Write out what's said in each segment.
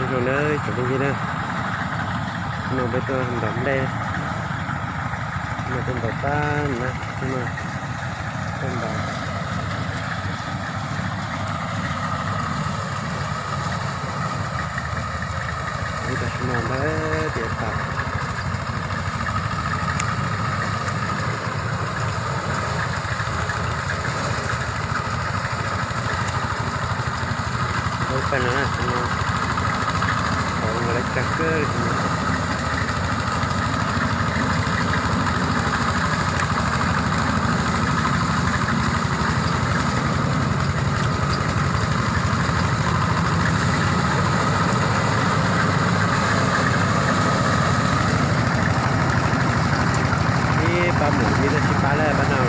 No na tsoom phooj ywg na, no peb tuaj ntaus nplej, no tuaj ntaus pab na, no tuaj ntaus. Ib tam sim no ntawd tias tas. Ua paj no na, no tau nkaus lawv kawg kawg li no. Ib pab mus ib tag sib pab lawm pab no.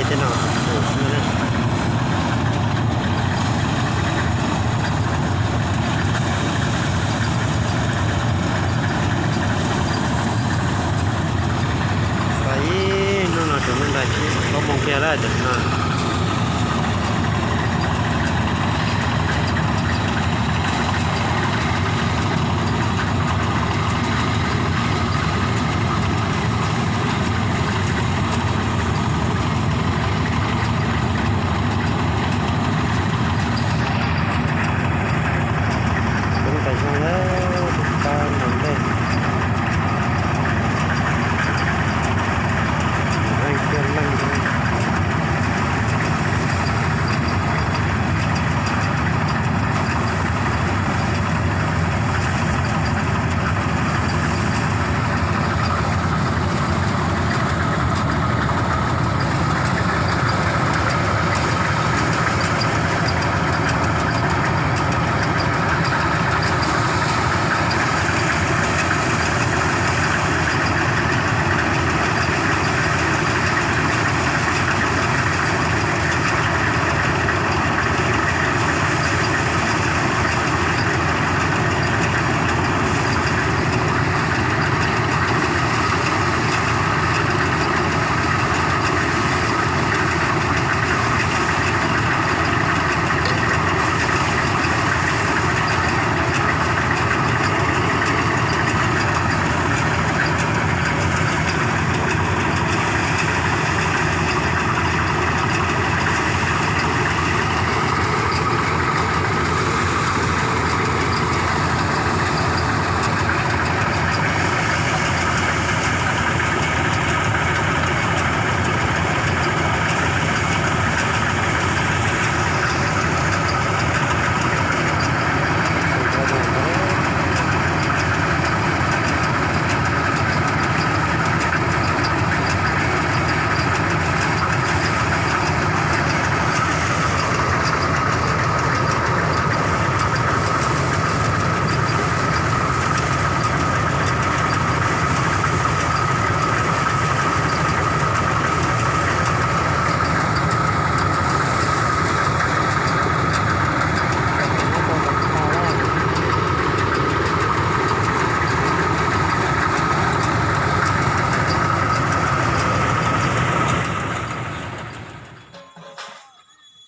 Tej no, ib hnub no tseem nyob ntawm plaub moos kiag lawm tam sim no. Coob tas zog lawm, tus kab ntaus nplej, leej kiag leej.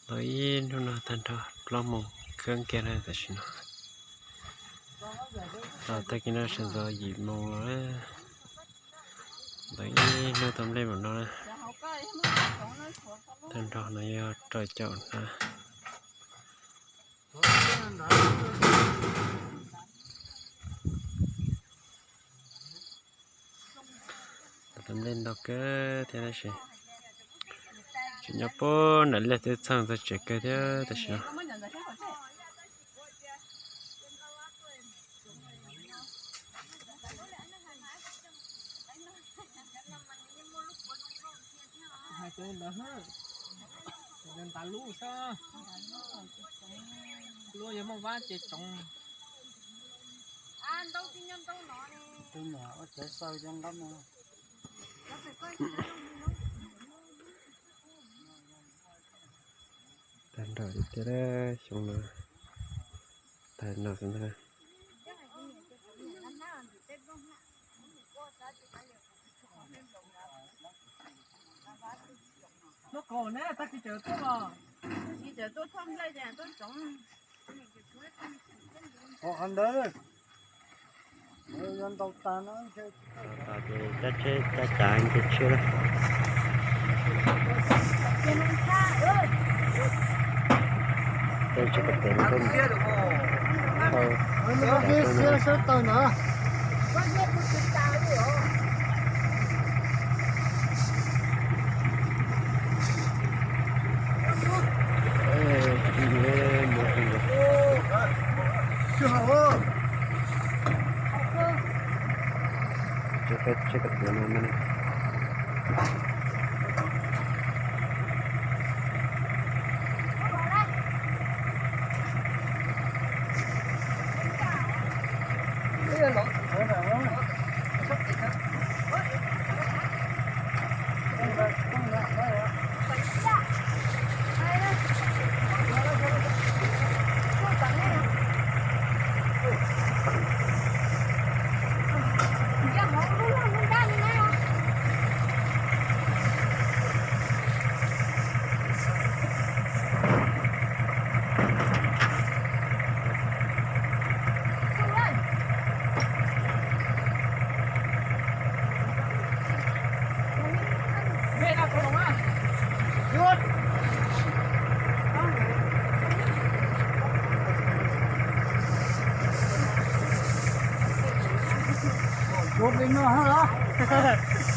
Los ib hnub no tag nrho plaub moos kheeb kiag lawm tam sim no. Los tag kis no sawv ntxov yim moos los lawm. Los ib hnub tau nplej npaum no na. Tag nrho no yog rau caum hnab. Tau nplej ntau kawg thiab tab sis tseem nyob puag nram liaj twb txheej txog tsev kawg thiab tam sim no. Hais tus ntawd, ntas lub xwb, lub yog Hmoob Vab ces tsoov. Tus niam ua tsev xaw cov nqab no. Tag nrho tiag tiag, xyoo no tag no xwb ntag. Ua qhov ntawd, yuav ntau tas no. Ces cab tsheb cab cav nce tshiab lawm. Tej tsheb kawm tes no, tau, sab taw na. Tsheb kawm tes no. Tus pem no los?